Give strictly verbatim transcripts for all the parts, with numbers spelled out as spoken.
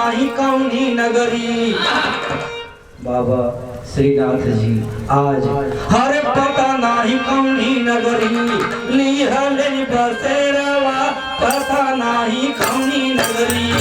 नाहीं कौनी नगरी। बाबा श्रीनाथ जी आज, हरे पता नाहीं कौनी नगरी, लिहले बसेरवा, पता नाहीं कौनी नगरी।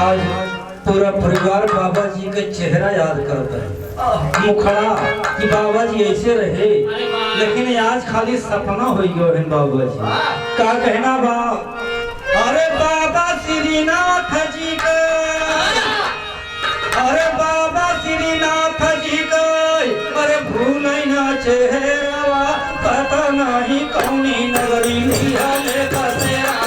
आज पूरा परिवार बाबा जी के चेहरा याद करत है, मुखड़ा, कि बाबा जी ऐसे रहे, लेकिन आज खाली सपना होइ गयो है बाबा जी। का कहना बा? अरे बाबा श्रीनाथ जी के, अरे बाबा श्रीनाथ जी के, अरे भूलै ना चेहरावा, पता नाहीं कौनी नगरी लिहले बसेरावा।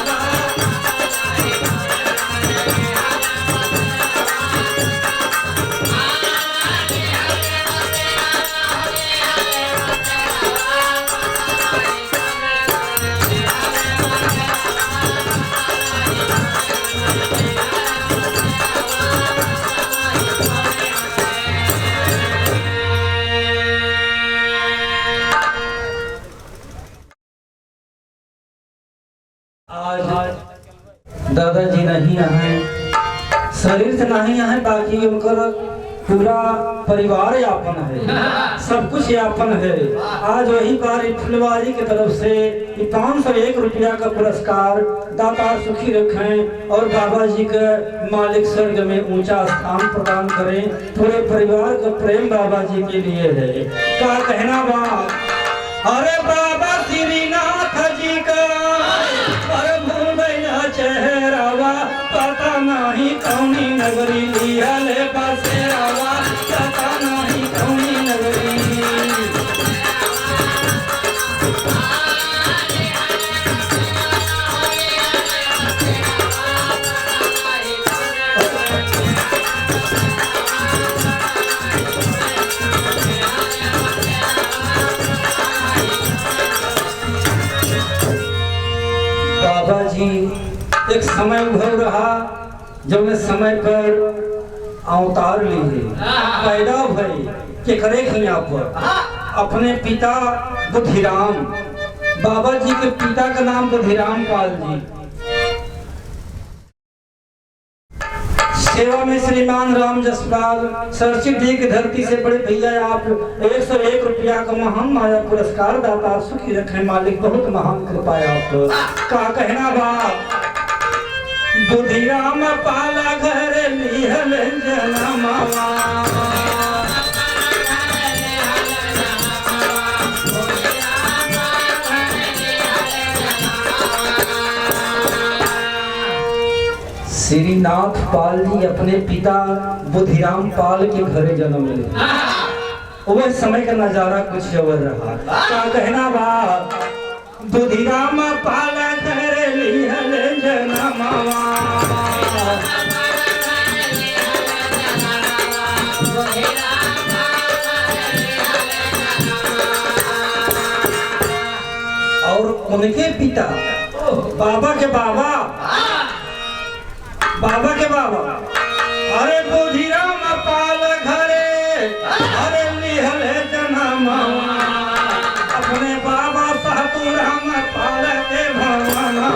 आज दादाजी नहीं आए, शरीर से नहीं आए, बाकी उनकर पूरा परिवार यापन है, सब कुछ यापन है। आज वही बार फुलवारी की तरफ से ये पाँच सौ एक रुपया का पुरस्कार दाता सुखी रखें और बाबा जी के मालिक स्वर्ग में ऊंचा स्थान प्रदान करें। पूरे परिवार का प्रेम बाबा जी के लिए है। का कहना बा? अरे बाबा श्रीनाथ जी का, अरे भूलै ना चेहरावा, पता नाहीं कौनी नगरी लिहले बसेरावा, पता नाहीं कौनी नगरी। बाबा जी एक समय उभर रहा, जौने समय पर अवतार लिए, पैदा भई, केकरे हियाँ पर? अपने पिता बुधिराम। बाबा जी के पिता का नाम बुधिराम पाल जी। सेवा में श्रीमान राम जसपाल, सरची डी की धरती से बड़े भैया आप एक सौ एक रुपया का महान माया पुरस्कार दाता सुखी रखें मालिक, बहुत महान कृपा है आप। का कहना बा? बुधिराम पाला घर लिहल जनमवा। श्रीनाथ पाल जी अपने पिता बुधिराम पाल के घरे जन्म ले। वह समय का नजारा कुछ और रहा। का कहना बा? बुधिराम पाल घर लिहल जनमवा। और उनके पिता, बाबा के बाबा, बाबा के बाबा, अरे बुधिराम पाल घरे, अरे लिहल है जनमवा, अपने बाबा साधु राम पाल के भवनवा।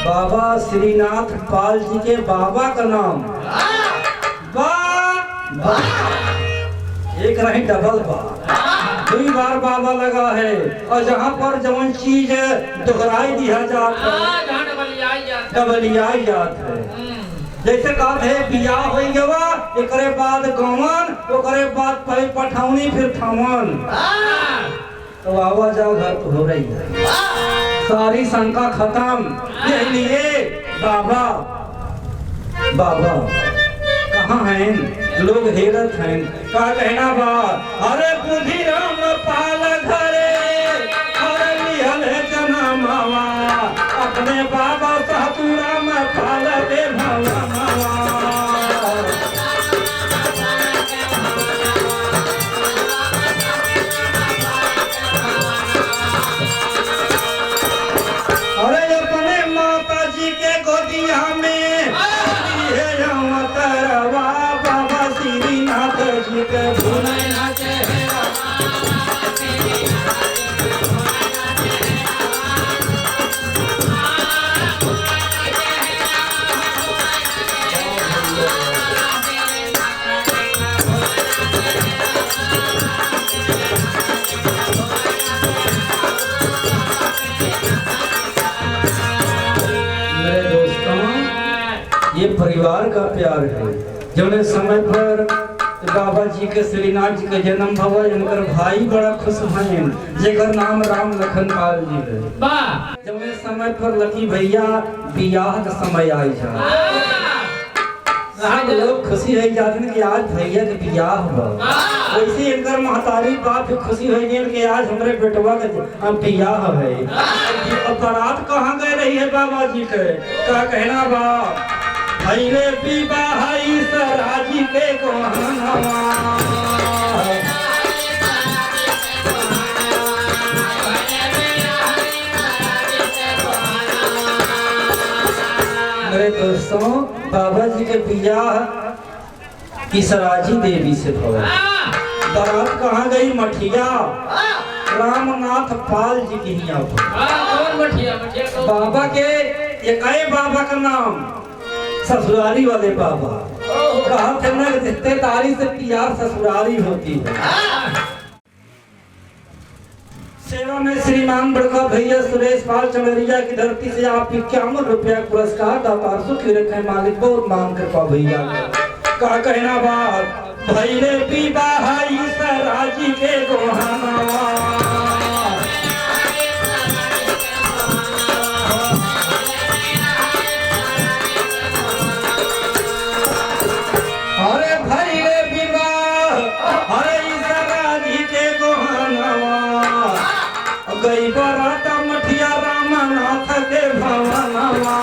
बाबा श्रीनाथ पाल जी के बाबा का नाम बा, बा। एक नहीं, डबल बा। दुई बार बाबा लगा है, और जहाँ पर जौन चीज दोहराई दिया जात है, हाँ, जहाँ डबलियाई जात है। डबलियाई जात है। हम्म। जैसे कहत है, बियाह होई गवा, एकरे बाद गवन, ओकरे बाद पै पठौनी, फिर ठवन। हाँ। तो आवा जाओ घर तो हो रही है। सारी शंका खत्म। यही लिए बाबा, बाबा कहाँ हैं? लोग हेरत हैं। का कहना बा? अरे बुधिराम पाल घरे, अरे लिहल है जनमवा। अरे बाबा साधु राम पाल के भवनवा। अरे अपने माता जी के गोदिया में ये अवतरवा बाबा श्रीनाथ जी के भुनैना के। मेरे दोस्तों, ये परिवार का प्यार है। जौने समय पर बाबा जी के, श्रीनाथ जी के जन्म भवा, इनकर भाई बड़ा खुश भएन, जेकर नाम राम लखन पाल जी है। वाह। जौने समय पर लकी भैया बियाह का समय आई जा, हाँ। सब लोग खुशी होइ जात हैं कि आज भैया के बियाह बा। हाँ। वैसे इनकर महतारी बाप भी खुशी होइ गए कि आज हमरे बेटवा के अब बियाह है। अब बारात कहाँ गए रही है बाबा जी के? का कहना बा? भइले विवाह ईसराजी के गोहनवा। मेरे दोस्तों, बाबा जी के बियाह ईसराजी देवी से भवा। हाँ। बारात कहाँ गई? मठिया। हाँ। रामनाथ पाल जी के हियाँ पर। हाँ, कौन मठिया? मठिया कौन? बाबा के, एकाए बाबा का नाम, ससुरारी वाले बाबा। ओहो। कहत है ना, रिश्तेदारी से प्यार ससुरारी होती है। हाँ। सेवा में श्रीमान बड़का भैया सुरेश पाल चमरिया की धरती से आप इक्यावन रुपया पुरस्कार दाता सुखी रखे मालिक, बहुत महान कृपा भैया। का कहना बा? भइले विवाह ईसराजी के गोहनवा। अरे भइले विवाह, अरे ईसराजी के गोहनवा। गई बारात मठिया रामनाथ के भवनवा।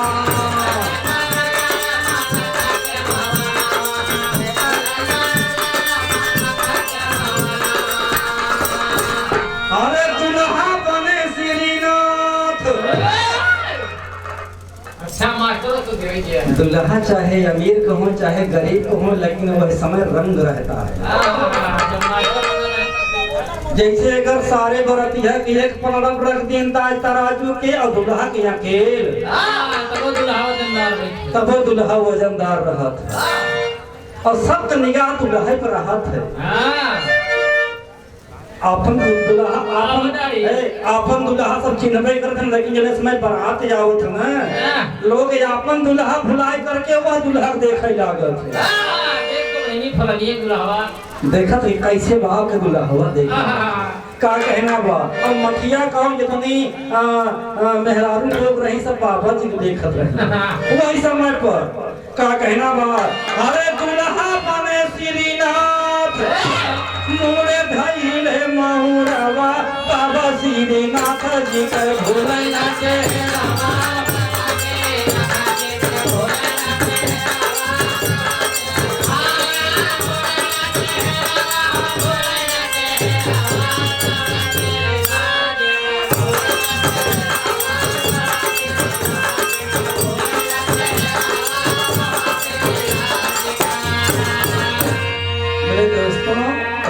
अरे दुल्हा बने श्रीनाथ। अच्छा मास्टर तो देवे दिया। दुल्हा चाहे अमीर कहूँ, चाहे गरीब कहूँ, लेकिन वह समय रंग रहता है। हाँ, जब मास्टर तो देवे दिया। जैसे अगर सारे बरतिया के एक पनरम रख दिन ताज तराजू के और दुल्हा के अकेल, हाँ, तबो दुल्हा वजनदार रहत। तबो दुल्हा वजनदार रहत है। हाँ। और सबके निगाह दुल्हे पर रहत है। हाँ। आपन दुल्हा, आपन, हाँ, बताइए। ए, आपन दुल्हा सब चिन्हबे करत हन, लेकिन जने समय बारात आवत है ना, हाँ। लोग आपन दुल्हा भुलाए करके वह दुल्हा के देखे लागत है। हाँ, देख तो बहिनी फलनिए दुल्हवा। देखत है कैसे बा के दुल्हवा देखा। हाँ, हाँ, हाँ। का कहना बा? अब मठिया गाँव जितनी, आ, आ, मेहरारू लोग रही, सब बाबा जी के देखत रही। हाँ। वही समय पर का कहना बा? अरे दुल्हा बने श्रीनाथ, मोरे धइले महुरवा, बाबा श्रीनाथ जी के भुलैना के। मेरे दोस्तों,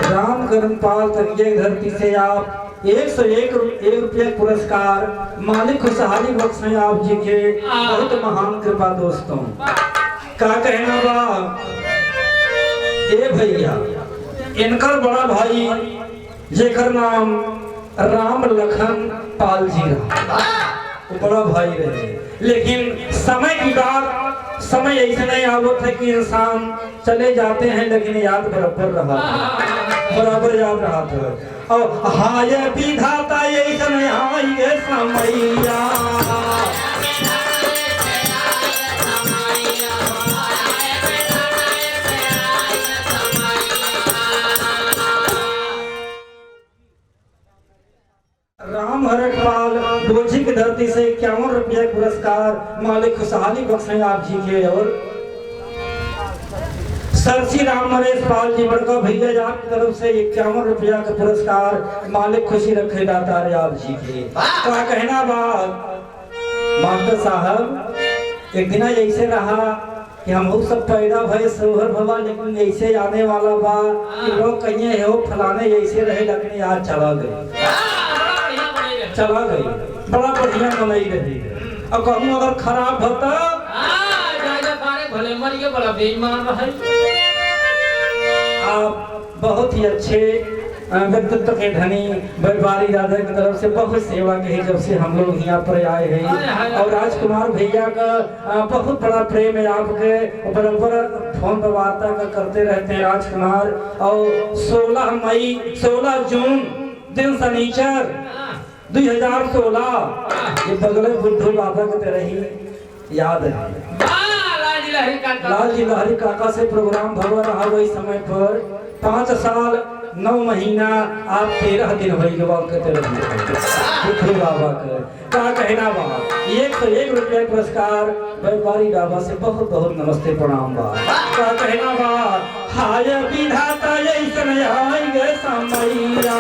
राम करण पाल तकिया की धरती से आप एक सौ एक रु-, एक रुपया पुरस्कार मालिक खुशहाली बख्श हैं आप जी के। बहुत महान कृपा दोस्तों। का कहना बा? ए भैया, इनकर बड़ा भाई जेकर नाम राम लखन पाल जी रहा, वो बड़ा भाई रहे। लेकिन समय की बात, समय ऐसे नहीं आवत है कि इंसान चले जाते हैं, लेकिन याद बराबर रहा था, बराबर याद रहा था। और हाय विधाता, ऐसन आई ये समैया। राम हरट पाल बोझी की धरती से इक्यावन रुपया के पुरस्कार मालिक खुशहाली बख्शे आप जी के। और सरसी राम नरेश पाल जी बड़का भैया जी आपकी तरफ से इक्यावन रुपया का पुरस्कार मालिक खुशी रखे दातार आप जी के। का कहना बा मास्टर साहब, एक दिना ऐसे रहा कि हम सब पैदा भए सोहर भवा, लेकिन ऐसे आने वाला बा कि लोग कहिए हो फलाने ऐसे रहे, लेकिन आज चला गए, चला गए, बड़ा बढ़िया मनई रहे। अब कहूँ अगर खराब होता, आ, जाए सारे भले मरिए, बड़ा बेईमान रहे। आप बहुत ही अच्छे, अ, व्यक्तित्व के धनी व्यापारी दादा की तरफ से बहुत सेवा कही जब से हम लोग यहाँ पर आए हैं। हाय, हाय। और राजकुमार भैया का, अ, बहुत बड़ा प्रेम है आपके, बराबर फोन पर वार्ता का करते रहते हैं राजकुमार। और सोलह मई, सोलह जून, दिन शनिचर, दुई हजार सोलह, ये बगले बुद्धू बाबा के तरह ही याद है। वाह, लाल जी लहरी काका। लाल जी लहरी काका से प्रोग्राम भवा रहा वही समय पर, पाँच साल नौ महीना, आप तेरह दिन होई गवा के तेरह दिन। बुद्धू बाबा के का कहना बा, एक सौ एक रुपया पुरस्कार व्यापारी ढाबा से बहुत बहुत नमस्ते प्रणाम बा। का कहना बा, हाय विधाता ऐसन आइगे समैया।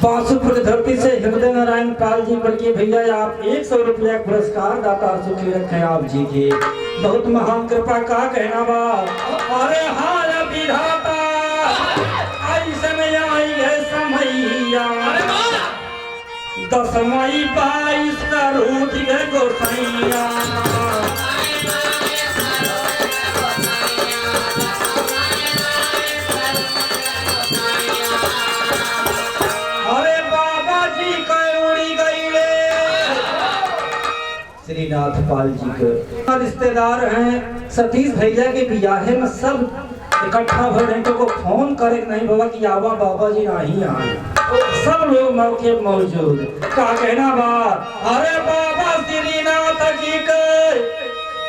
बांसुपुर की धरती से हृदय नारायण पाल जी बड़के भैया, आप एक सौ रुपया पुरस्कार दाता सुखी रखें आप जी के। बहुत महान कृपा का कहना बा। अरे हाय विधाता, ऐसन आइगे समैया। अरे वाह। दस मई बाईस का रूठ गए गोसैया। अरे बाबा जी के उड़ी गईले। श्रीनाथ पाल जी के रिश्तेदार हैं, सतीश भैया के बियाहे में सब इकट्ठा भइल हैं, तो को फोन करे के नहीं बाबा कि आवा, बाबा जी नहीं आए। सब लोग मौके पे मौजूद। का कहना बा? अरे बाबा श्रीनाथ जी के,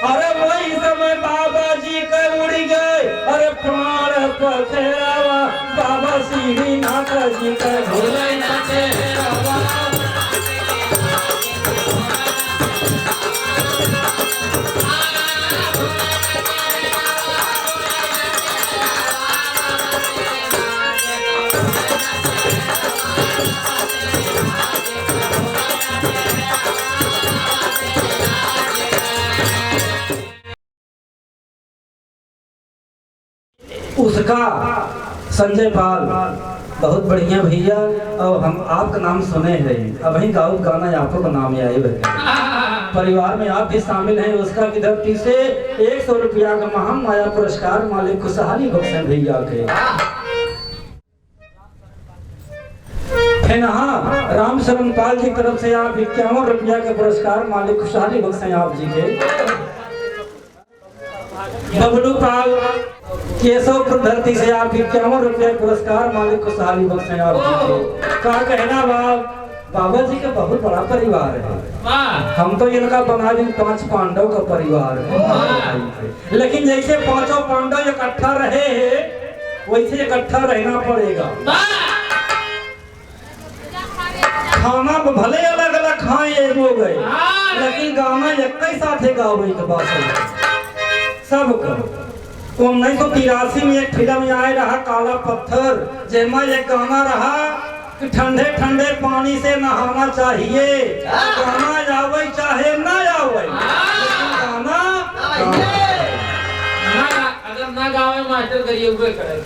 अरे वही समय बाबा जी के उड़ी गए, अरे प्राण पखेरवा, बाबा श्रीनाथ जी के भोले नाथे रवा। उसका संजय पाल, बहुत बढ़िया भैया, और हम आपका नाम सुने हैं, अबहीं गाउब गाना आपको नाम आए हुए हैं। परिवार में आप भी शामिल हैं, उसका की धरती से एक सौ रुपया का महामाया पुरस्कार मालिक खुशहाली बख्शे भैया के। फिर हाँ, रामशरण पाल जी की तरफ से आप इक्यावन रुपया का पुरस्कार मालिक खुशहाली बख्शे आप जी के। बबलू पाल, केशवपुर धरती से आप इक्यावन रुपया पुरस्कार मालिक खुशहाली बख्शे आप जी के। का कहना बा, बाबा जी का बहुत बड़ा परिवार है। वाह। हम तो इनका बना दी पांच पांडव का परिवार है। वाह। लेकिन जैसे पांचों पांडव इकट्ठा रहे हैं, वैसे इकट्ठा रहना पड़ेगा। वाह। खाना ब-, भले अलग-अलग खाएं एक लोग है, हाँ। लेकिन गाना एक ही साथे गावे के बा सब। सबका। उन्नीस सौ तिरासी में एक फिल्म आए रहा काला पत्थर, जेमा एक गाना रहा कि ठंडे ठंडे पानी से नहाना चाहिए। हाँ। गाना आवे चाहे ना आवे, हाँ। लेकिन गाना ना, ना, अगर ना गावे मास्टर गरियबे करे।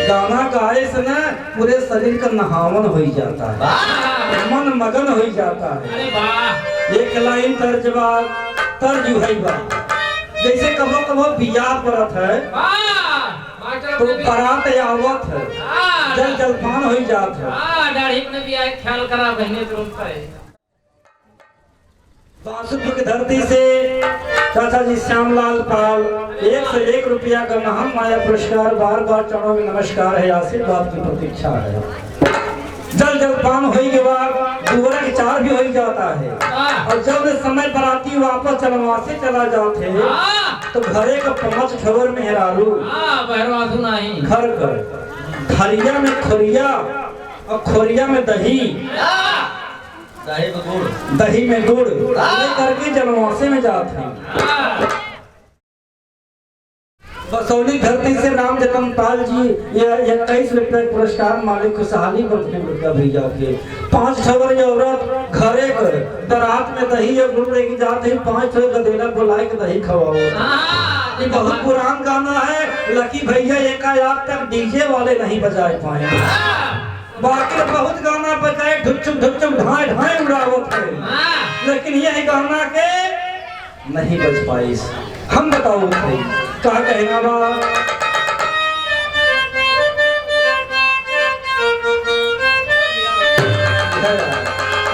गाना गाए से ना पूरे शरीर का नहावन हो जाता है, वाह! मन मगन हो जाता है। अरे वाह! एक लाइन तर्ज बा, तर्ज है बा, जैसे कभो कभो बियाह पड़त है, वाह! मास्टर तो अपने भी बारात आवत है, हाँ। जल जलपान हो जात है। हाँ, दाढ़ी अपने भी आए, ख्याल करा बहने तुरंत है। बांसुपुर की धरती से चाचा जी श्यामलाल पाल, एक सौ एक रुपया का महामाया पुरस्कार, बार बार चरणों में नमस्कार है, आशीर्वाद की प्रतीक्षा है। जल जलपान होई के बाद दुअरा के चार भी हो जाता है। हाँ। और जब समय बराती वापस चलवा से चला जाते हैं, हाँ। तो घरे का पाँच ठवर मेहरारू। हाँ, बहरवासु नाही। घर कर थरिया में खोरिया और खोरिया में दही। हाँ। दही में गुड़। दही में गुड़। हाँ। ये करके जनवासे में जात हैं। हाँ। बसौली धरती से राम जतन पाल जी, ये इक्कीस रुपया के पुरस्कार मालिक खुशहाली बंधु के भेजा के। पाँच ठवर ये औरत घरे कर बरात में दही और गुड़ लेके जात है, पाँच ठो गदेला बुलाए के दही खवाओ। हाँ, ये बहुत पुरान गाना है, लकी भैया एका आज तक डीजे वाले नहीं बजाए पाए। हाँ। बाकी बहुत गाना बजाए, ढुच्चुक ढुच्चुक ढाए ढाए उड़ावत है। हाँ। लेकिन यही गाना के नहीं बज पाइस। हम बताओ भाई, का कहना बा?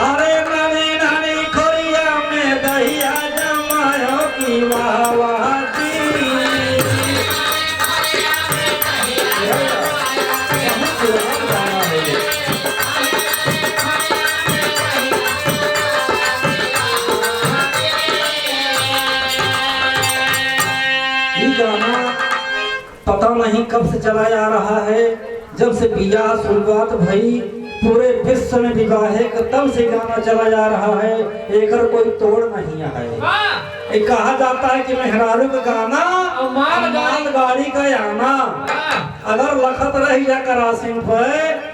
अरे नानी नानी खोरिया में दहिया जमायो की वाह वाह जी। बहुत पुराना गाना है ये। ये गाना पता नहीं कब से चला आ रहा है, जब से बियाह शुरुआत भई, पूरे विश्व में विवाह है, तब से गाना चला आ रहा है, एकर कोई तोड़ नहीं है। वाह! ये कहा जाता है कि मेहरारू का गाना और माल और माल गाड़ी। गाड़ी का आना। वाह! अगर लखत रही जा करासिन पे,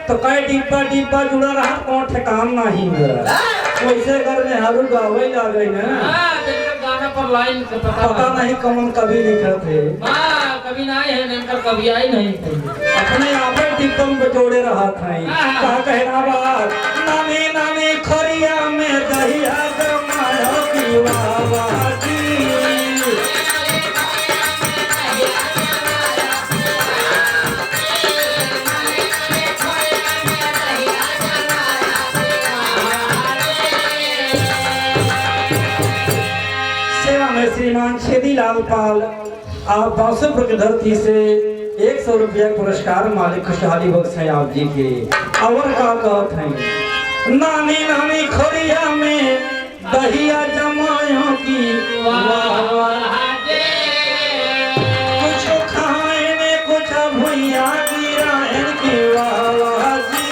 तो कई डिब्बा डिब्बा जुड़ा रहा, कौन ठिकान नहीं हुआ। वैसे अगर मेहरारू गावे लागे ना, हाँ, तो इनका गाना पर लाइन से पता पता नहीं। नहीं कौन कवि लिखत है। हाँ, कवि नहीं है, इनका कवि आई नहीं। अपने आप ही डिब्बा में जोड़े रहा था। हाँ। का कहना बा? नानी नानी खोरिया में दहिया जमायो की वाह वाह जी। सेवा में श्रीमान छेदीलाल पाल, आप बांसुपुर की धरती से एक सौ रुपया पुरस्कार मालिक खुशहाली बख्श हैं आप जी के। और का कहत हैं, नानी नानी खोरिया में दहिया जमायो की वाह वाह। कुछ खाए ने कुछ भुइया गिराए की वाह वाह जी।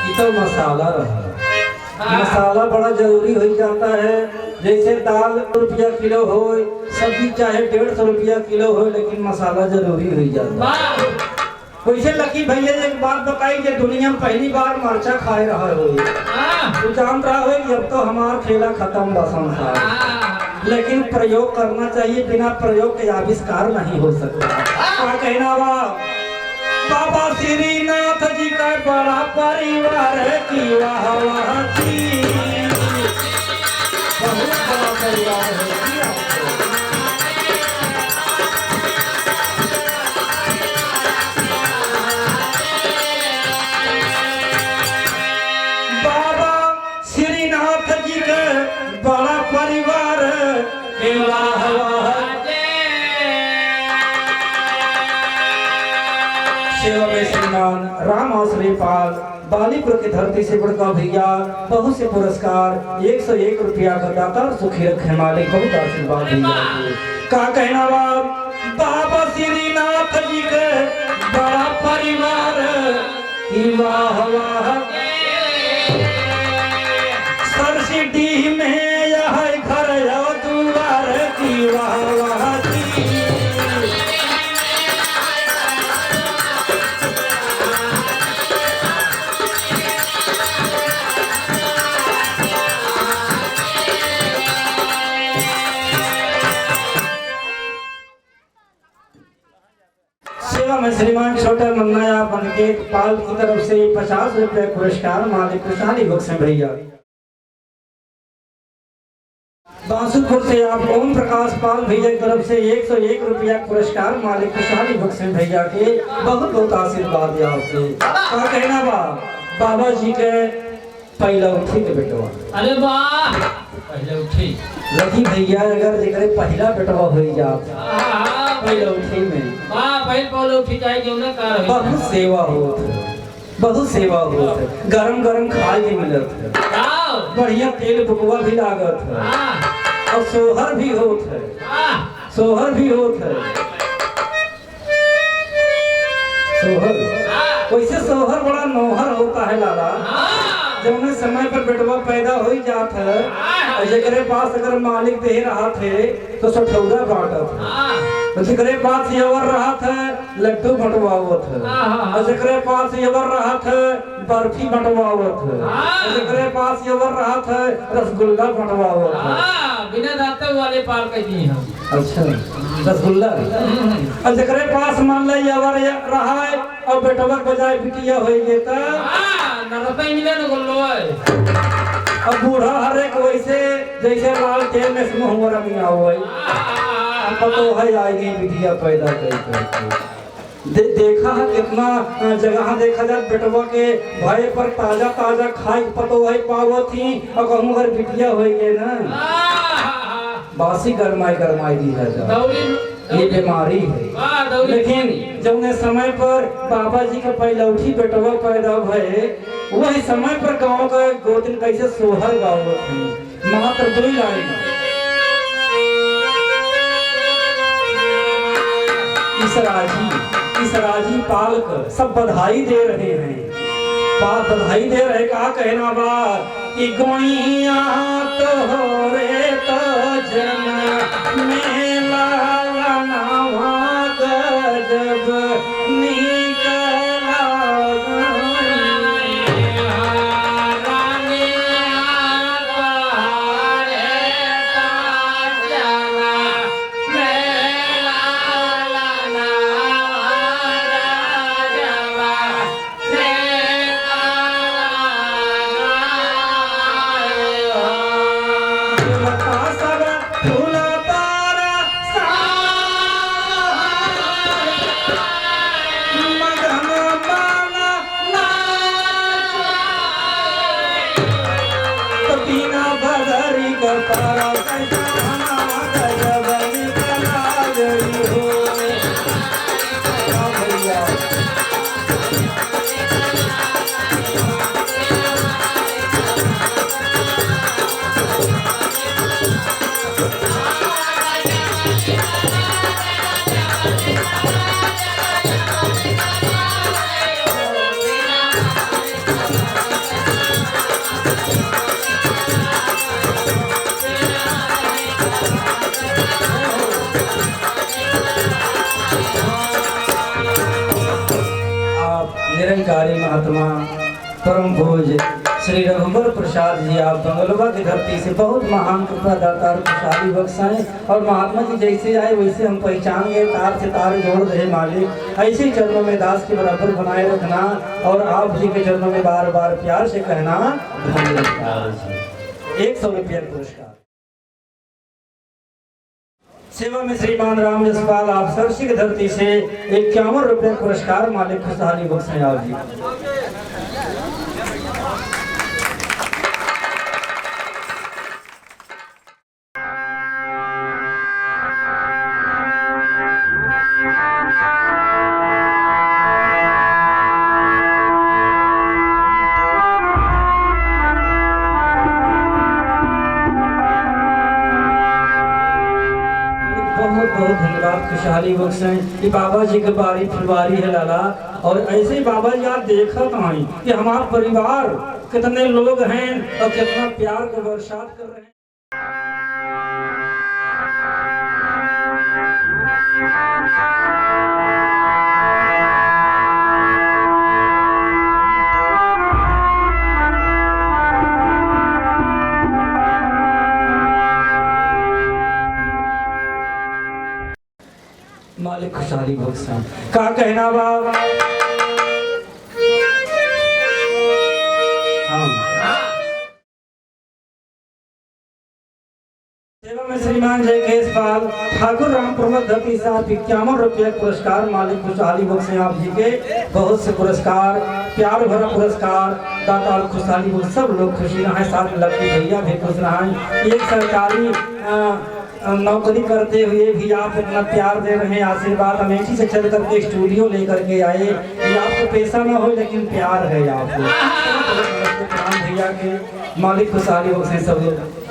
ई तो मसाला रहा। हाँ। मसाला बड़ा जरूरी हो जाता है, जैसे दाल रुपया किलो होय, सब्जी चाहे डेढ़ सौ रुपया किलो होय, लेकिन मसाला जरूरी हो जाता है। वाह। वैसे लकी भैया एक बात बताई कि दुनिया में पहली बार मरचा खाए रहा हो। हाँ। तू जानत रहा हो कि अब तो हमार खेला खत्म बा संसार। हाँ। लेकिन प्रयोग करना चाहिए, बिना प्रयोग के आविष्कार नहीं हो सकता। हाँ। का कहना बा? बाबा श्रीनाथ जी का बड़ा परिवार की वाह वाह जी। बहुत बड़ा परिवार है जी आपको। बाबा श्रीनाथ जी के बड़ा परिवार के वाह वाह। सेवा में श्रीमान राम आश्रय पाल, बालीपुर की धरती से बड़का भैया, बहुत से पुरस्कार, एक सौ एक रुपया का दाता, सुखी रखे मालिक, बहुत आशीर्वाद भैया के। का कहना बा? बाबा श्रीनाथ जी के बड़ा परिवार, की वाह वाह। सरसीडीह में यह घर या दुआर, की वाह वाह जी। सेवा में श्रीमान छोटा मुन्ना या बंकेट पाल की तरफ से पचास रुपये पुरस्कार मालिक खुशहाली बख्श हैं भैया। बांसुपुर से आप ओम प्रकाश पाल भैया की तरफ से एक सौ एक रुपया पुरस्कार मालिक खुशहाली बख्श हैं भैया के। बहुत बहुत आशीर्वाद है आपके। का कहना बा बाबा जी के पहला उठी के बेटवा। अरे वाह। पहलौठी। लकी भैया, अगर जेकरे पहिला बेटवा होई जात, हाँ, हाँ, पहलौठी में। हाँ, पहल पहलौठी चाहे जौने का रहे। बहुत सेवा होत है, बहुत सेवा होत है। गरम गरम खाए के मिलत है। हाँ। बढ़िया तेल बुकवा भी लागत है। हाँ। और सोहर भी होत है। हाँ। सोहर भी होत है। सोहर। हाँ। वैसे सोहर बड़ा नोहर होता है लाला। हाँ। जौने समय पर बेटवा पैदा होई जात है, हाँ। और जेकरे पास अगर मालिक देह रहत है, तो सठौरा बांटत है। हाँ। और जेकरे पास यवर रहत है, लड्डू बंटवावत है। हाँ, हाँ, हाँ। और जेकरे पास यवर रहत है, बर्फी बंटवावत है। हाँ। और जेकरे पास यवर रहत है, रसगुल्ला बंटवावत है। हाँ, बिना दांतों वाले पार कर दिए हम। अच्छा, रसगुल्ला। हम्म। अब जेकरे पास मान ले यवर य-, रहा है, अब बेटवा के बजाय बिटिया होई गए त? हाँ, न रसोई मिले न गोल्लो है। अब बूढ़ा हर एक वैसे जैसे लालटेन में से मुँह रंगिया हुआ है। हाँ, हाँ, हाँ, हाँ। पतो है, आई गई बिटिया पैदा कर करके। दे-, देखा है कितना, अ, जगह देखा जात बेटवा के भय पर ताजा ताजा खाए के पतो है पावत ही, और कहूँ अगर बिटिया होई गए ना, हाँ, हाँ, हाँ। बासी गरमाई गरमाई दी है जात। दौरी, ये दौरी। बीमारी है। हाँ, दौरी। लेकिन जौने समय पर बाबा जी के पहलौठी बेटवा पैदा भए, वही समय पर गाँव का गोतिन कैसे सोहर गावत ही। मात्र दो ही लाइन। इस राजी, इस राजी पालक सब बधाई दे रहे हैं। पा-, बधाई दे रहे, का कहना बा कि गोइया तोहरे तो जनमे लालनवा गजब निकला। आप निरंकारी महात्मा परम पूज्य श्री रघुवर प्रसाद जी, आप बंगलवा की धरती से बहुत महान कृपा दाता और खुशहाली बख्श हैं। और महात्मा जी जैसे आए वैसे हम पहचान गए, तार से तार जोड़ रहे मालिक। ऐसे ही चरणों में दास के बराबर बनाए रखना और आप जी के चरणों में बार बार प्यार से कहना धन्यवाद जी। एक सौ रुपया पुरस्कार। सेवा में श्रीमान राम यशपाल, आप सरसी की धरती से इक्यावन रुपये पुरस्कार मालिक खुशहाली बख्श हैं आप जी। बहुत बहुत धन्यवाद खुशहाली बख्श हैं। ये बाबा जी के बारी फुलवारी है लाला। और ऐसे ही बाबा जी आप देखत हैं कि हमारा परिवार कितने लोग हैं और कितना प्यार का बरसात कर रहे हैं। मालिक खुशहाली बख्श हैं। का कहना बा? हाँ। सेवा में श्री श्रीमान जयकेश पाल, ठाकुर राम प्रमोद धरती साहब, इक्यावन रुपया पुरस्कार, मालिक खुशहाली बख्शे आप जी के बहुत से पुरस्कार, प्यार भरा पुरस्कार, दाता और खुशहाली बख्शे, सब लोग खुशी रहे, साथ में लक्की भैया भी खुश रहे। एक सरकारी, अ, अ, नौकरी करते हुए भी आप इतना प्यार दे रहे हैं, आशीर्वाद अमेठी से चल करके स्टूडियो लेकर के आए। ये आपका पैसा ना हो, लेकिन प्यार है आपको। बहुत बहुत प्रणाम भैया के, मालिक खुशहाली बख्शे सब लोग।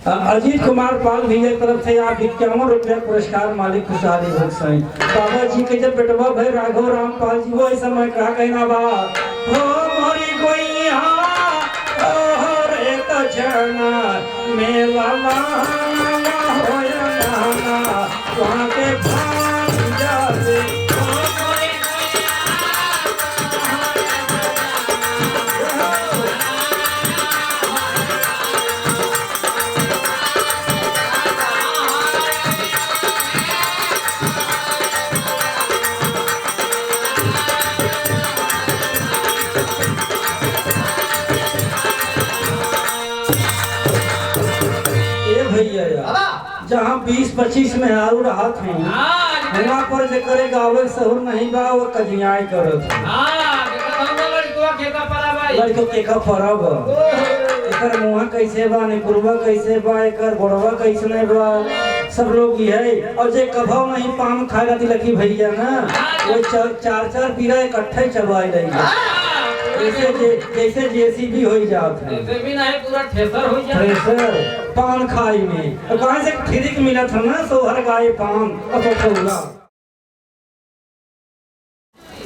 अ, अजीत कुमार पाल भैया की तरफ से आप इक्यावन रुपया पुरस्कार, मालिक खुशहाली बख्शे। बाबा जी के जब बेटवा भए राघव राम पाल जी, वही समय का कहना बा, हो मोरी गोइया, तोहरे त जना मेला लाना होया नाना, वहाँ के भाग जाते। ए भैया यार, बाबा। जहाँ बीस पच्चीस मेहरारू रहत हैं, हाँ। वहाँ पर जेकरे गावे के सहूर नहीं बा, वो कजियाई करत है। हाँ, देखत हूँ ना लड़कवा केका परा बा। लड़को केका परा बा। ओहो। एकर मुँह कैसे बा, निकुरवा कैसे बा, एकर गोड़वा कैसने बा, सब लोग यही। और जे कभौ नहीं पान खाए रहती लकी भैया ना, हाँ। वो चा-, चार चार पीरा इकट्ठे चबाए रही है। हाँ। जैसे जे-, जैसे जेसीबी हो जात है। जेसीबी नहीं, पूरा थ्रेसर हो जात है। थ्रेसर, पान खाई में। तो कहाँ से फ्री के मिलत है ना, सोहर गाए पान, और तो खौला।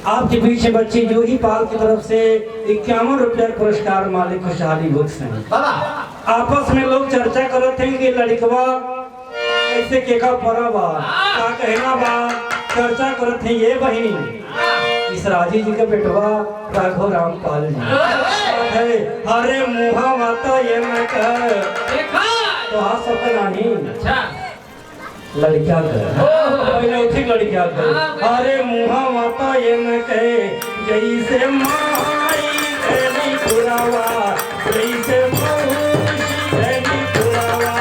आपके बीच में बच्ची जूही पाल की तरफ से इक्यावन रुपया पुरस्कार, मालिक खुशहाली बख्शे। बाबा। आपस में लोग चर्चा करत हैं कि लड़कवा कैसे केका परा बा, का कहना बा, चर्चा करत हैं ये बहिनी। इस राजी जी के बेटवा राघव राम पाल जी। है, अरे मुहा माता ये न कर। देखा। तो हाथ सब नहीं। अच्छा। लड़किया के। ओहो। पहले उठी लड़किया के। हाँ, भाई। अरे मुहा माता ये न कहे, जैसे माई कहनी पुरावा, जैसे मौसी कहनी पुरावा।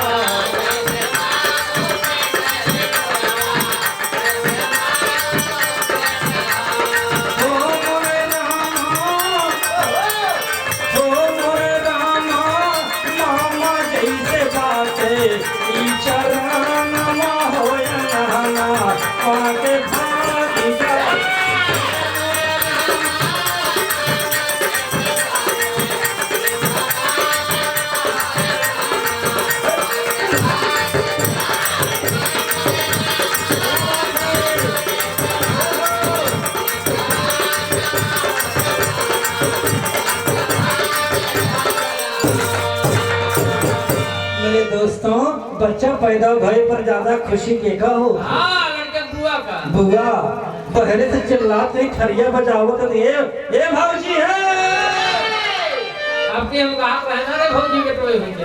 ओ मोरे रामा, ओ मोरे रामा, मामा जैसे बाटे, ई चरण मा होय नहाना, पाके भाग जा। मेरे दोस्तों, बच्चा पैदा भए पर ज्यादा खुशी के का हो? हाँ, लड़के बुआ का। बुआ, बहरे से चिल्लात नहीं, थरिया बजावत है, ए, ए भौजी है। आपके हम कहाँ कहना रे भौजी के टोए होंगे।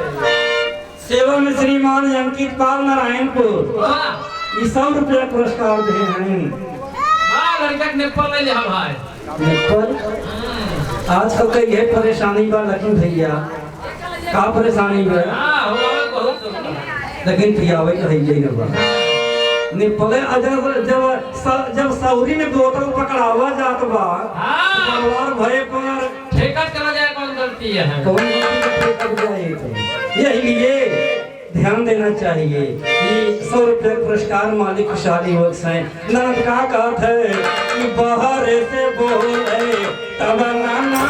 सेवा में श्रीमान अंकित पाल नारायणपुर, वाह। ई सौ रुपया पुरस्कार दे हैं। वाह, लड़का के नेपाल ले ले हम भाई। नेपाल? आजकल का यह परेशानी बा, लेकिन भैया, का परेशानी बा? हाँ, हो, बहुत सुंदर। लेकिन पियावे के है ये ना बा। नेपाल, अगर जब, जब स-, जब सौरी में बोतल पकड़ावा जात बा, हाँ। परिवार भय पर ठेका चला जाए, कौन गलती है? कौन गलती है, ठेका जाए तो। यही लिए ध्यान देना चाहिए कि सौ रुपये पुरस्कार मालिक खुशहाली बख्श हैं। ननद का कहत है कि बाहर से बोले तब नाना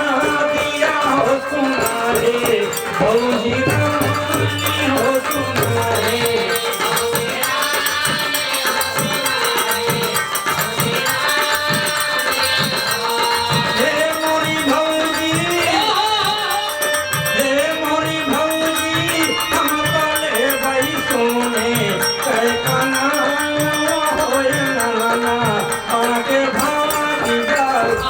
दिया हो सुना रे, भौजी रानी हो सुना रे। हे मोरी भौजी, हे मोरी भौजी, हम तो लेबै सोने कै कनवा होय नाना, आके भाग जाओ।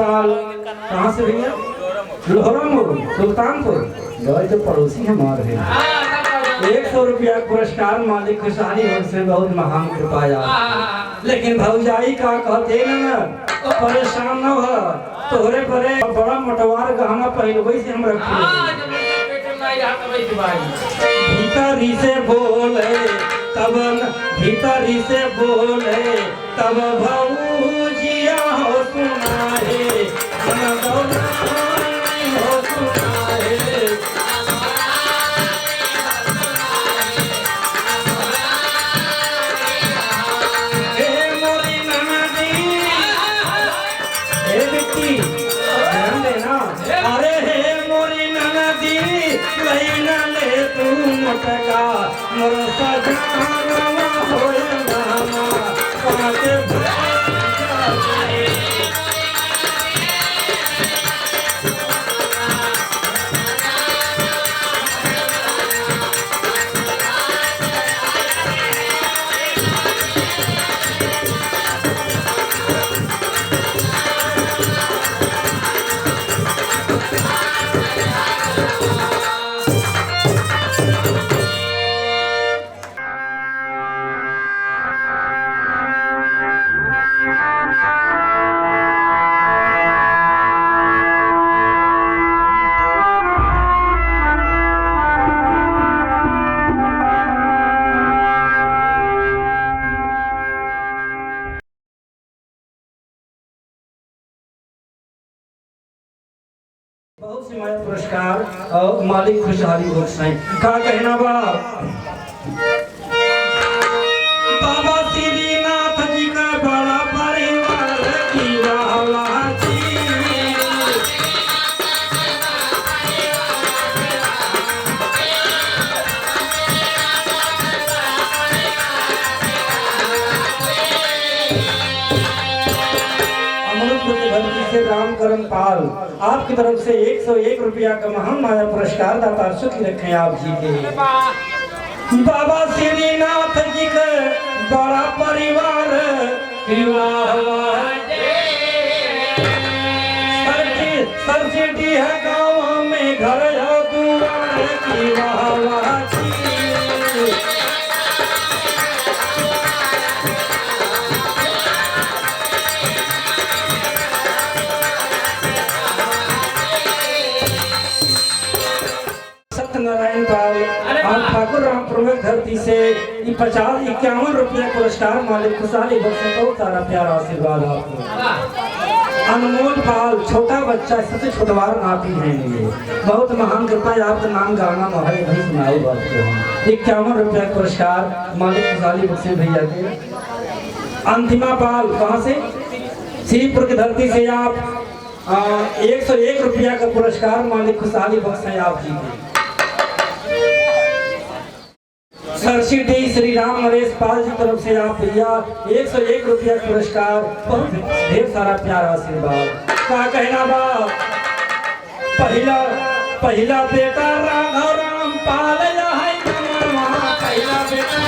कहाँ से भैया? लोहरा मोड़, सुल्तानपुर। गए तो पड़ोसी हमार है। एक सौ रुपया पुरस्कार मालिक खुशहाली बख्श से, बहुत महान कृपा यार। लेकिन भौजाई का कहते न, न, परेशान न हो, तोहरे परे बड़ा मोटवार गहना पहिलवै से हम रखे हैं। भीतरी से बोले तब न, भीतरी से बोले तब भौजिया हो सुनाए, मन दौलानी हो सुनाए। हे मोरी ननदी, हे बिट्टी, ध्यान देना। अरे हे मोरी ननदी, लई ना ले तू मोटका, मोर सजनवा होए नामा, पाके भैया रे। बहुत से माया पुरस्कार और मालिक खुशहाली बख्श हैं। का कहना बा? बाबा श्रीनाथ जी का बड़ा परिवार की वाह वाह जी। अमरूदपुर की धरती से रामकरण पाल, आपकी तरफ से एक सौ एक रुपया का महान माया पुरस्कार दातार सुखी रखें आप जी के। बाबा श्रीनाथ जी के बड़ा परिवार, वाह वाह। सरजी, सरजी डी है गाँव में घर या दुआर की वाह वाह जी। सत्यनारायण पाल, अरे आप वाह। ठाकुर राम प्रमुख धरती से ई पचास, इक्यावन रुपया पुरस्कार मालिक खुशहाली बख्श, बहुत सारा प्यारा आशीर्वाद आपको। वाह। अनमोल पाल, छोटा बच्चा, सबसे छोटवार नाती हैं ये, बहुत महान कृपा है आपका, नाम गाना मोहरे भाई सुनाओ बात को हम। इक्यावन रुपया पुरस्कार मालिक खुशहाली बख्श भैया के। अंतिमा पाल, कहाँ से? श्रीपुर की धरती से आप आ, एक सौ एक रुपया का पुरस्कार मालिक खुशहाली बख्श हैं आप जी के। सरसी डी श्री राम नरेश पाल जी तरफ से आप भैया एक सौ एक रुपया पुरस्कार, बहुत ढेर सारा प्यारा आशीर्वाद। का कहना बा? पहिला, पहिला बेटा राघव राम पाल है नमवा, पहिला बेटा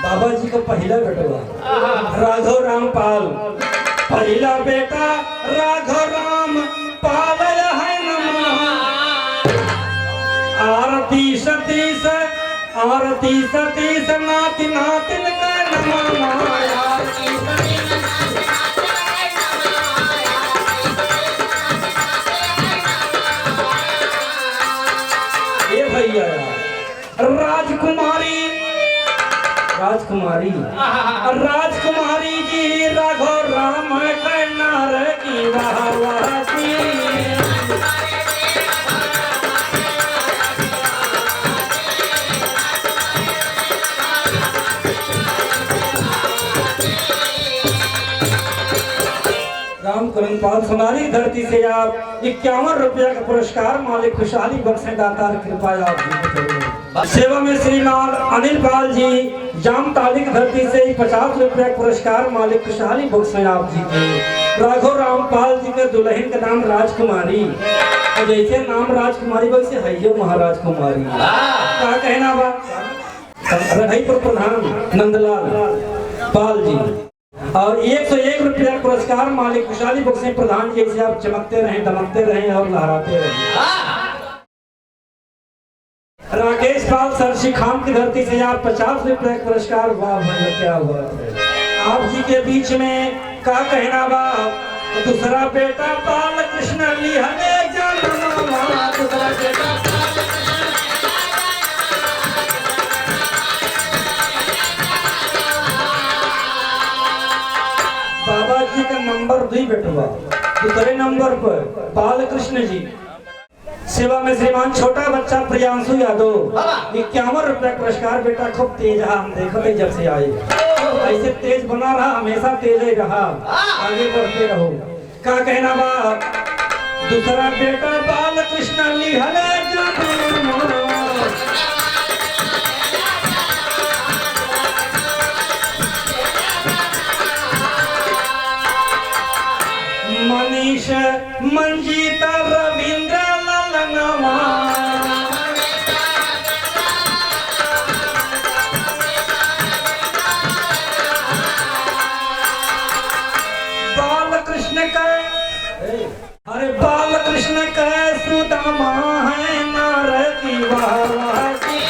बाबा जी का पहिला बेटवा राघव राम पाल, पहिला बेटा राघव राम पाल है नमवा। आरती सतीश, आरती सतीश नाती नातिन का नमवा। आरती सतीश ए भैया, राजकुमारी, राजकुमारी, राजकुमारी जी राघव राम कन्नर की वाह वाह जी। रामकरण पाल सोनारी धरती से आप इक्यावन रुपया का पुरस्कार मालिक खुशहाली बख्शे दातार कृपा आप जी को करें। सेवा में श्रीमान अनिल पाल जी जामताली की धरती से ही पचास रुपया का पुरस्कार मालिक खुशहाली बख्शे आप जी के। राघव राम पाल जी के दुल्हन का नाम राजकुमारी, और जैसे नाम राजकुमारी वैसे है ये महाराज कुमारी। का कहना बा? रघईपुर प्रधान नंदलाल पाल जी। और एक सौ एक रुपया पुरस्कार मालिक खुशहाली बख्शे प्रधान जी, ऐसे आप चमकते रहें, दमकते रहें और लहराते रहें। राकेश पाल सर, सिखाम की धरती से आप पचास रुपया का पुरस्कार। वाह भैया, क्या बात है। आप जी के बीच में का कहना बा, दूसरा बेटा बालकृष्ण लिहले जनमवा, दूसरा बेटा बाबा जी का नंबर दुई बेटवा, दूसरे नंबर पर बालकृष्ण जी। सेवा में श्रीमान छोटा बच्चा प्रियांशु यादव, बाबा। इक्यावन रुपया पुरस्कार। बेटा खूब तेज है, हम देखते जब से आए, ऐसे तेज बना रहा, हमेशा तेज ही रहा, हाँ। आगे बढ़ते रहो। का कहना बा, दूसरा बेटा बालकृष्ण लिहले जनम। मनीष मंजीत रविंद्र ललनवा। बालकृष्ण का, अरे बालकृष्ण का सुदामा है नार की वाह वाह की।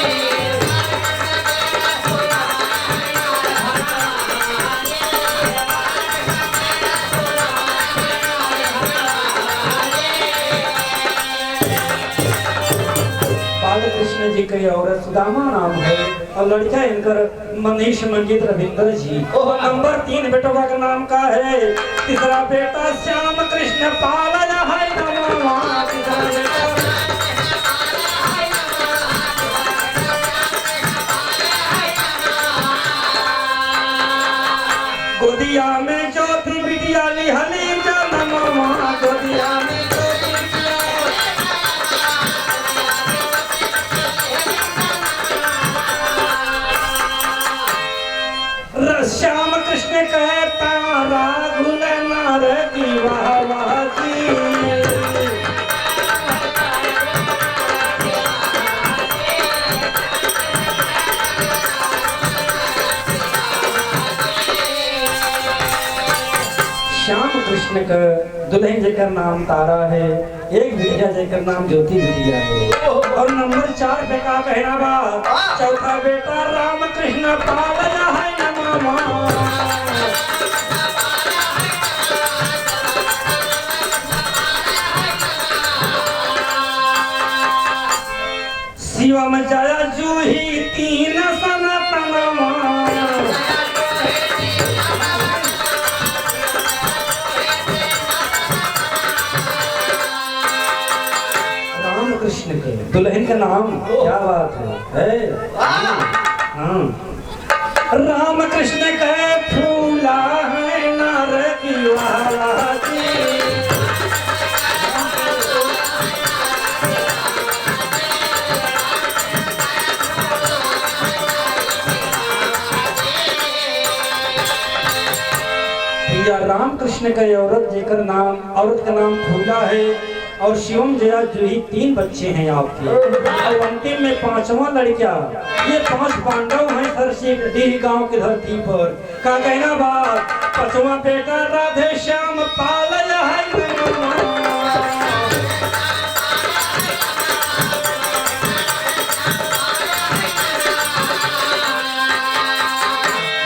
बालकृष्ण जी के औरत सुदामा नाम है और लड़का इनकर मनीष मंजीत रविंद्र जी। ओह। नंबर तीन बेटवा का नाम का है, तीसरा बेटा श्याम कृष्ण पाल है नमवा। तीसरा बेटा गोदिया में ज्योति बिटिया लिहली जनमवा, गोदिया में ज्योति बिटिया। र-, श्याम कृष्ण कहे तारा घुले नार की वाह वाह की। श्याम कृष्ण का दुल्हन जेकर नाम तारा है, एक बिटिया जेकर नाम ज्योति बिटिया है। और नंबर चार पे का कहना बा? चौथा बेटा राम कृष्ण पावल है न मामा। शिवम जय जूही तीन सनातनवा। राम कृष्ण के दुल्हन का नाम, क्या बात है, है? हाँ। राम कृष्ण के फूला है नार की वाला जी। भैया राम कृष्ण के औरत जेकर नाम, औरत का नाम फूला है। और शिवम जया जूही तीन बच्चे हैं आपके। और अंतिम में पांचवा लड़का, ये पांच पांडव हैं सरसीडीह गांव की धरती पर। का कहना बा? पांचवा बेटा राधे श्याम पालय है।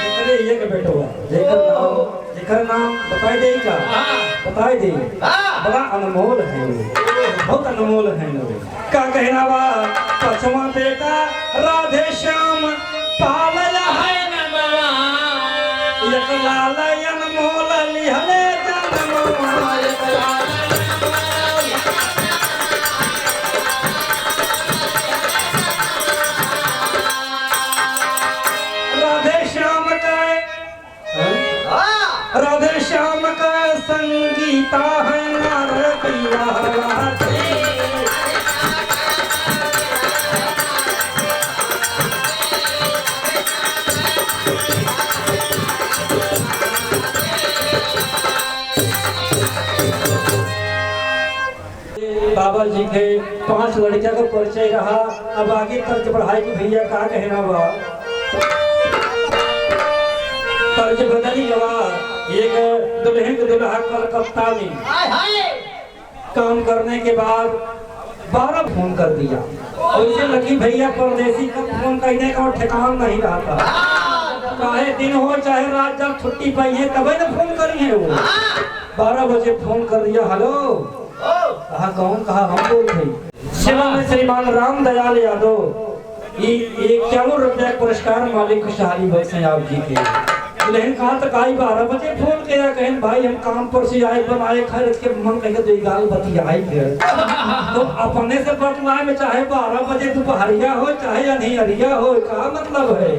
एकरे एक बेटवा, जेकर नाम जेकर नाम बताई दे का? हाँ। बताई दे। हाँ। बड़ा अनमोल है वो, बहुत अनमोल है वो। का कहना बा? पांचवा बेटा राधे श्याम पालय है न बाबा। एक लाल अनमोल लिहले जनमवा, एक लाल अनमोल। राधे श्याम का हाँ? राधे श्याम का संगीता है नार की वाह वाह की। बाबा जी के पांच लड़किया का परिचय रहा। अब आगे तर्ज बढ़ाई कि भैया का कहना बा। आज बदली गवा, एक दुल्हन के दुल्हा कलकत्ता में हाय, हाय। काम करने के बाद बारह फोन कर दिया। वैसे लकी भैया परदेसी का फोन करने का ठिकाना नहीं रहता। चाहे दिन हो, चाहे रात, जब छुट्टी पाई है, तबे न फोन करी है वो। बारह बजे फोन कर दिया, "हेलो।" कहा, "कौन?" कहा, "हम बोल रहे।" सेवा में श्रीमान राम दयाल यादव, ई इक्यावन रुपया के पुरस्कार मालिक खुशहाली बख्शे आप जी के। लेकिन कहा तो काई बारह बजे फोन किया, कहें, "भाई, हम काम पर से आए, बनाए खाए, रख के मन कहे तो गाल बतियाई के।" तो अपने से बतलाए में चाहे बारह बजे दोपहरिया हो, चाहे अनिहरिया हो, का मतलब है?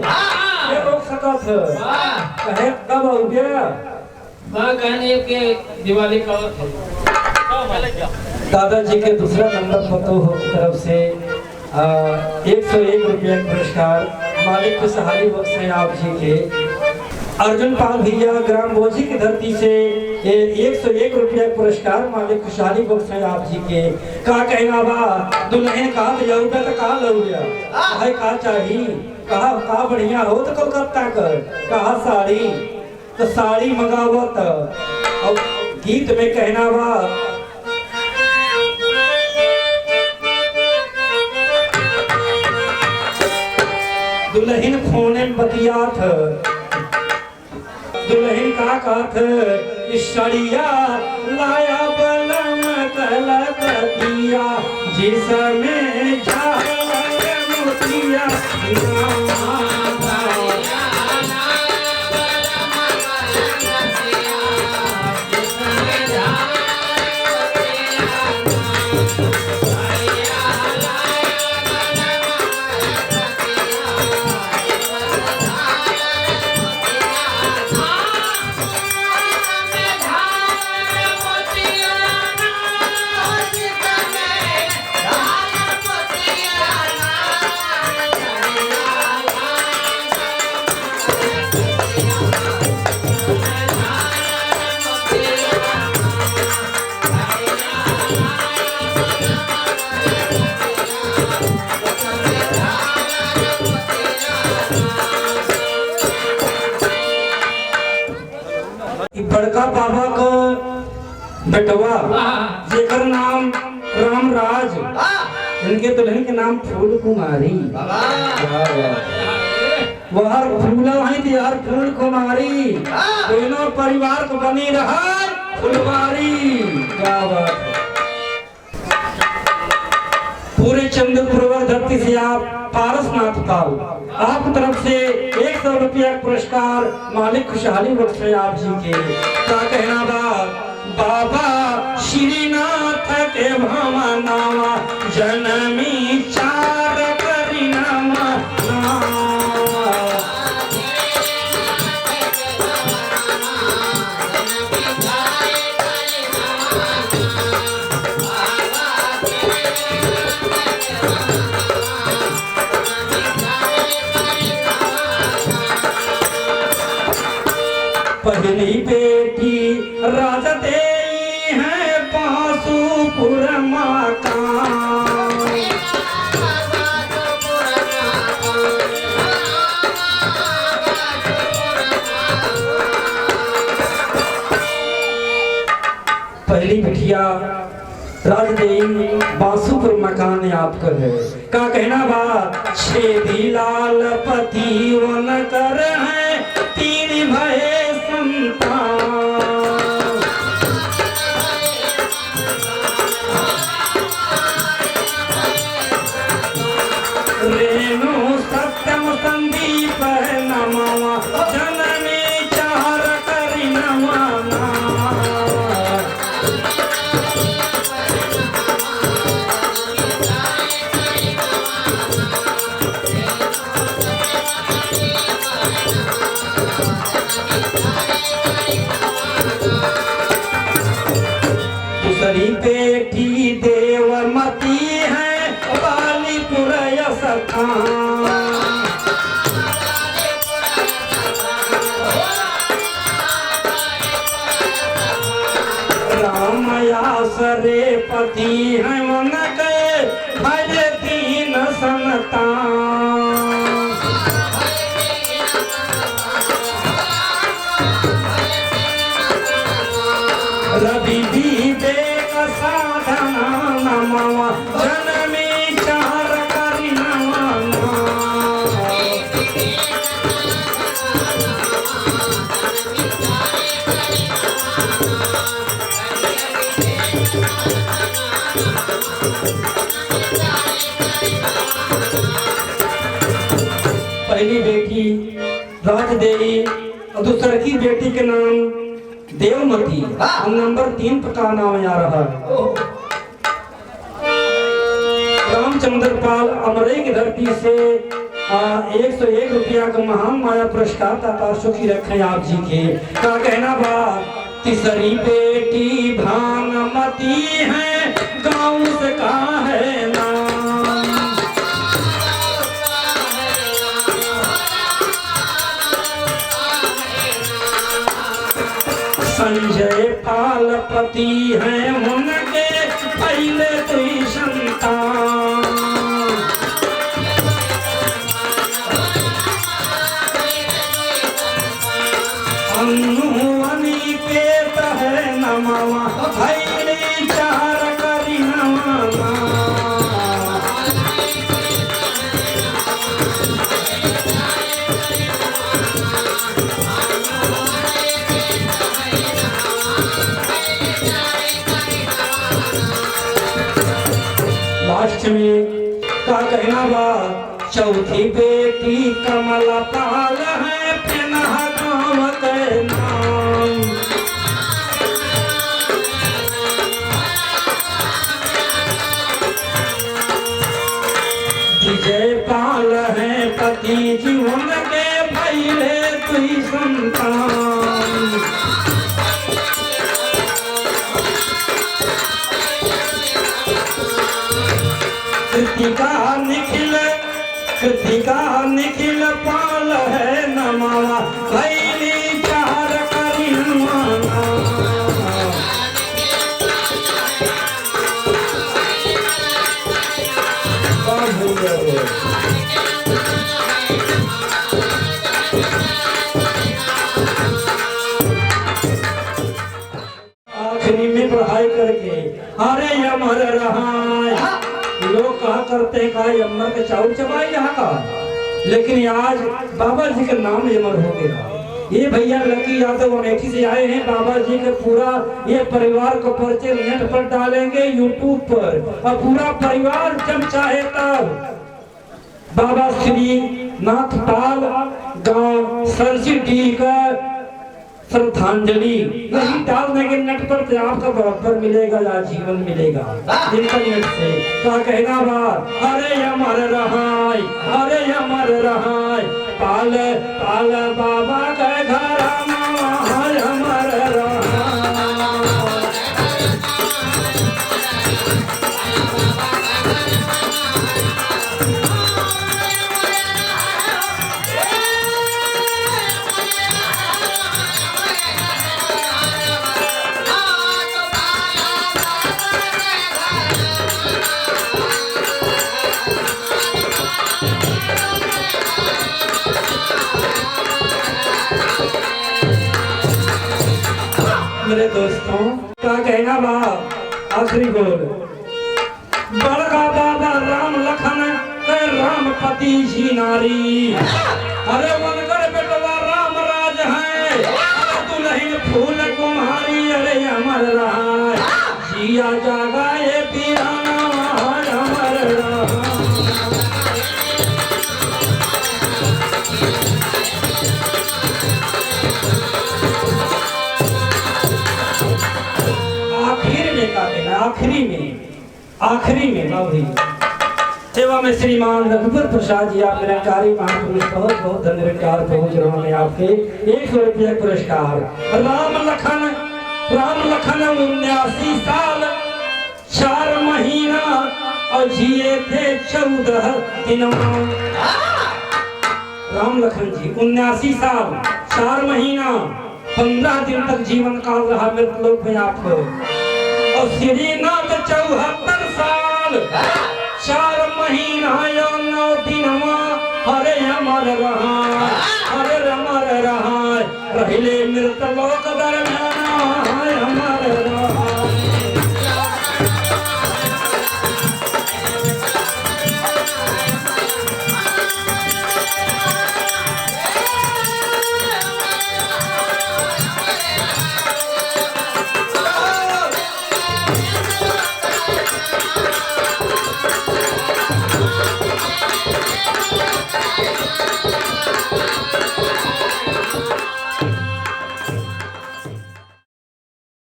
ये रोक सकत है? कहे, "कब हो गया?" हाँ, कहने के दिवाली का और दादाजी के दूसरा नंबर पतोह की तरफ से, आ, एक सौ एक रुपया के पुरस्कार मालिक खुशहाली बख्शे आप जी के। अर्जुन पाल भैया ग्राम बोझी की धरती से ये एक सौ एक रुपया के पुरस्कार मालिक खुशहाली बख्शे आप जी के। का कहना बा, दुल्हन का तो लौटा तो का लौटा? है का चाही? कहा, "का बढ़िया हो तो कलकत्ता कर।" कहा, "साड़ी।" तो साड़ी मंगावत। अब गीत में कहना बा, दुल्हन फोन में बतियात, दुल्हन का कहत, "इस सड़िया लाया बलम कलकतिया, जिसमें झालर मोतिया।" ई बड़का बाबा क बेटवा, हाँ। जेकर नाम रामराज, हाँ। इनके दुल्हन के नाम फूल कुमारी। बाबा। क्या बात है। वहर फूला है तो यार फूल कुमारी, हाँ। दोनों परिवार को बनी रहा फुलवारी। क्या बात है। पूरे चंद्रपुरवर धरती से आप पारसनाथ पाल, आपकी तरफ से एक सौ रुपया पुरस्कार मालिक खुशहाली बख्शे आप जी के। का कहना बा, बाबा श्रीनाथ के भवनवा जनमी चार करिनवा। पहली बेटी राजा देई है बांसुपुर मकान। पहली बिटिया राजदेवी बांसुपुर मकान आपकर है। का कहना बा, छेदी लाल पति उनकर है, तीन भए संतान। रेणु सत्यम संदीप है नमवा, जननी चार करिनवा। दूसरी बेटी देवमती है, बालीपुर यशथान। राम आसरे पति हैं उनके, भज दीन संतान। पहली बेटी राजदेवी और दूसर की बेटी के नाम देवमती। हाँ। नंबर तीन पर का नाम आ रहा है? ओह। रामचंद्र पाल अमरई की धरती से, आ, एक सौ एक रुपया का महान माया पुरस्कार दाता सुखी रखें आप जी के। का कहना बा? तीसरी बेटी भानमती है, गाँव से का है नाम। संजय पाल पति हैं उनके, पहले दुई संतान। अन्नू अनिकेत है नमवा, भैली चार करी नमवा। लास्ट में का कहना बा? चौथी बेटी कमला पाल है, पेनहा गाँव के नाम। विजय पाल है पति जी उनके, भइले दुई संतान। कृतिका निखिल, कृतिका निखिल पाल है नमवा, भैली चार करी नमवा। आखिरी में पढ़ाई करके, अरे अमर रहाय। लोग कहा करते हैं, का ये अमर के चाउर चबाई यहाँ का? लेकिन आज बाबा जी का नाम अमर हो गया। ये भैया लकी यादव अमेठी से आए हैं। बाबा जी के पूरा ये परिवार को परिचय नेट पर डालेंगे, YouTube पर, और पूरा परिवार जब चाहे तब बाबा श्री नाथपाल गांव सरसी डीह का श्रद्धांजलि यही डाल देंगे नेट पर, तो आपका बराबर मिलेगा, आजीवन मिलेगा। वाह! इंटरनेट से। का कहना बा? अरे अमर रहाय, अरे अमर रहाय, पाल, पाल बाबा के घराना, अमर रहाय। मेरे दोस्तों, का कहना बा? आखिरी बोल। बड़का बाबा राम लखन के रामपति जी नारी। अरे उनकर बेटवा राम राज है, दुल्हन फूल कुमारी। अरे अमर रहा जिया जागा ये पीराना, अमर रहा। आखिर में का कहना, आखिरी में, आखिरी में बाबू जी, सेवा में श्रीमान रघुवर प्रसाद जी, आप निरंकारी महापुरुष, बहुत बहुत धन्यवाद। पहुंच रहा है आपके एक सौ रुपया पुरस्कार। राम लखन, राम लखन उन्यासी साल चार महीना और जिए थे चौदह दिनवा। राम लखन जी उन्यासी साल चार महीना पन्द्रह दिन तक जीवन काल रहा मृत लोक में आपको। और श्रीनाथ चौहत्तर साल चार महीना या नौ दिनवा, अरे अमर रहा, अरे अमर रहा, पहिले मृत लोक दर